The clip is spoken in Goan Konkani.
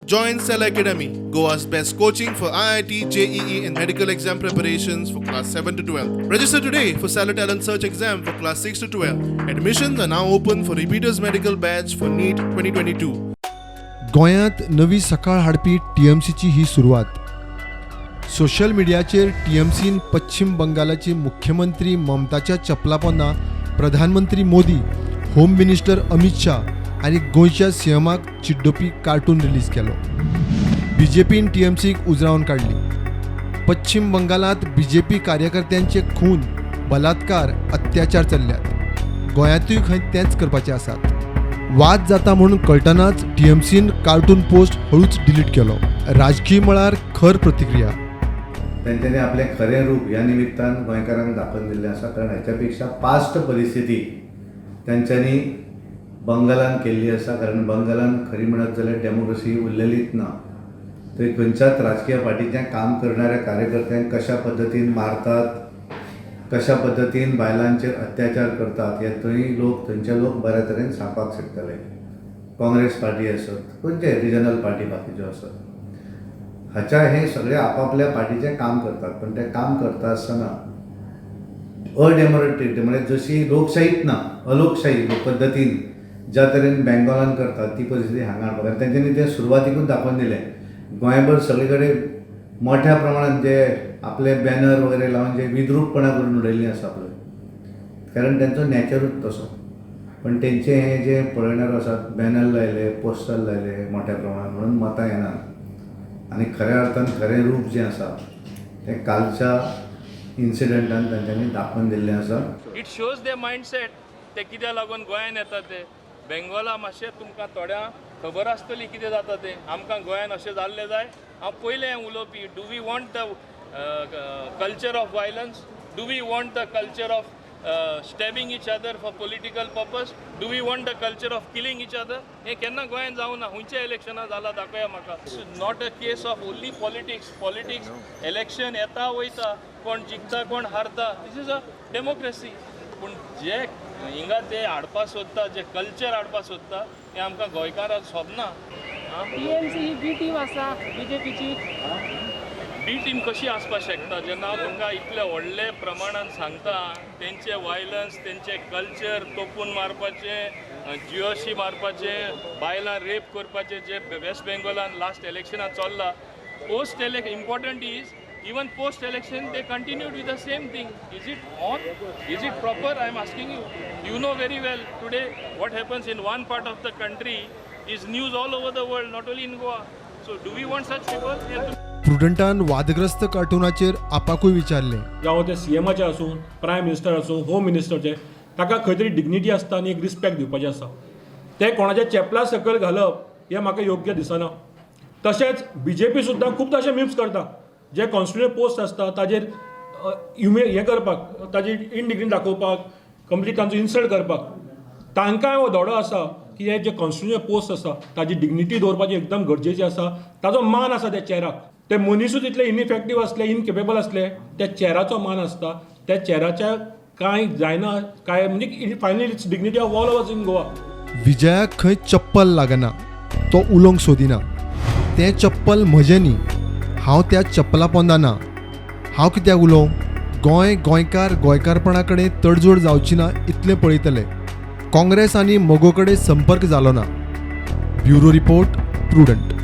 Join Cell Academy, Goa's best coaching for IIT, JEE, and medical exam preparations for class 7 to 12. Register today for Stellar Talent Search exam for class 6 to 12. Admissions are now open for repeaters medical batch for NEET 2022. गोंयांत नवी सकाळ हाडपी टीएमसीची ही सुरवात. सोशल मिडियाचेर टीएमसीन पश्चिम बंगालाची मुख्यमंत्री ममताच्या चपलापोंदा प्रधानमंत्री मोदी, होम मिनिस्टर अमित शाह आनी गोंयच्या सीएमाक चिड्डोपी कार्टून रिलीज केलो. बीजेपीन टीएमसीक उजरावन काडली. पश्चिम बंगालांत बीजेपी कार्यकर्त्यांचे खून, बलात्कार, अत्याचार चल्ल्यात. गोंयांतूय खंय तेंच करपाचे आसात. वाद जाता म्हणून कळटनाच टीएमसीन कार्टून पोस्ट हळूच डिलीट केलो. राजकीय मळार खर प्रतिक्रिया. तेंच्यांनी आपलें खरें रूप ह्या निमित्तान गोंयकारांक दाखोवन दिल्लें आसा, कारण ह्याच्या पेक्षा पास्ट परिस्थिती तेंच्यांनी बंगालान केल्ली आसा. कारण बंगालान खरी म्हणत जाल्यार डेमोक्रेसी उरलेलीच ना. थंय खंयच्याच राजकीय पार्टीचें काम करणाऱ्या कार्यकर्त्यांक कशा पद्दतीन मारतात, कशा पद्दतीन बायलांचेर अत्याचार करतात, हे थंय लोक, थंयचे लोक बऱ्या तरेन सांगपाक शकतले. काँग्रेस पार्टी आसत, खंयचे रिजनल पार्टी बाकीच्यो आसत, हाच्या हे सगळे आपापल्या पार्टीचें काम करतात. पण तें काम करता आसतना अडेमोक्रेटीक, म्हणजे जशी लोकशाहीच ना, अलोकशाही पद्दतीन ज्या तरेन बेंगॉलान करतात, ती परिस्थिती हांगा हाडपाक. आनी तेंच्यांनी तें सुरवातीकूच दाखोवन दिलें. गोंयभर सगळे कडेन मोठ्या प्रमाणात जे आपले बॅनर वगैरे लावन जे विद्रूपपणा करून उडयल्लीं आसा पळय, कारण तेंचो नॅचरूच तसो. पण तेंचे हे जे पळयणार आसात, बॅनर लायले, पोस्टर लायले मोठ्या प्रमाणात म्हणून मतां येनात. आनी खऱ्या अर्थान खरें रूप जें आसा तें कालच्या इन्सिडंटान तांच्यांनी दाखोवन दिल्लें आसा. It shows the mindset. ते कित्याक लागून गोंयान येता ते. बेंगोला मातशें तुमकां थोड्यांक खबर आसतली कितें जाता तें. आमकां गोंयान अशें जाल्लें जाय? हांव पयलें उलोवपी. Do we want the culture of violence? Do we want the culture of stabbing each other for political purpose? Do we want the culture of killing each other? हें केन्ना गोंयांत जावना. खंयच्या इलेक्शनां जालां दाखया म्हाका. It's not a case of only politics. Politics, election येता वयता, कोण जिखता, कोण हारता. This is a democracy. पूण जे हिंगा ते हाडपा सोदता, जे कल्चर हाडपा सोदता, हें आमकां गोंयकारांक सोबना. आं. टीएमसी ही बी टीम आसा बीजेपीची. बी टीम कशी आसपाक शकता, जेन्ना हांव तुमकां इतले व्हडले प्रमाणान सांगता, तेंचे वायलन्स, तेंचे कल्चर, तोपून मारपाचें, जियोशी मारपाचें, बायलां रेप करपाचें, जे वेस्ट बेंगोलान लास्ट इलेक्शनान चल्ला. Post elec important is, even post election they continued with the same thing. Is it on? Is it proper? I am asking you. You know very well, today what happens in one part of the country is news all over the world, not only in Goa. So do we want such people? प्रुडंटान वादग्रस्त कार्टूनाचेर आपाकूय विचारलें. जावं ते सीएमाचे आसूं, प्रायम मिनिस्टर आसूं, होम मिनिस्टरचे, ताका खंय तरी डिग्निटी आसता आनी एक रिस्पेक्ट दिवपाचें आसा. ते कोणाच्या चेपला सकयल घालप हें म्हाका योग्य दिसना. तशेंच बीजेपी सुद्दां खूब तशे मिम्स करता, जे कॉन्स्टिट्युएंट पोस्ट आसता ताजेर ह्युमे हें करपाक, ताजी इनडिग्निटी दाखोवपाक, कंप्लीट तांचो इन्सल्ट करपाक. तांकांय हो धडो आसा की हे जे कॉन्स्टिट्युएंट पोस्ट आसा ताजी डिग्निटी दवरपाची एकदम गरजेची आसा. ताजो मान आसा त्या चेराक. ते मनिसूच इतले इनइफेक्टीव आसले, इनकेपेबल आसले, त्या चेराचो मान आसता. त्या चेराच्या कांय जायना काय, म्हणजे finally it's dignity of all of us in Goa. विजयाक खंय चप्पल लागना, तो उलोवंक सोदिना. तें चप्पल म्हजें न्ही, हांव त्या चप्पला पोंदा ना, हांव कित्याक उलोवं? गोंय, गोंयकार, गोंयकारपणा कडेन तडजोड जावची ना इतलें पळयतले. काँग्रेस आनी मगो कडेन संपर्क जालो ना. Bureau report, Prudent.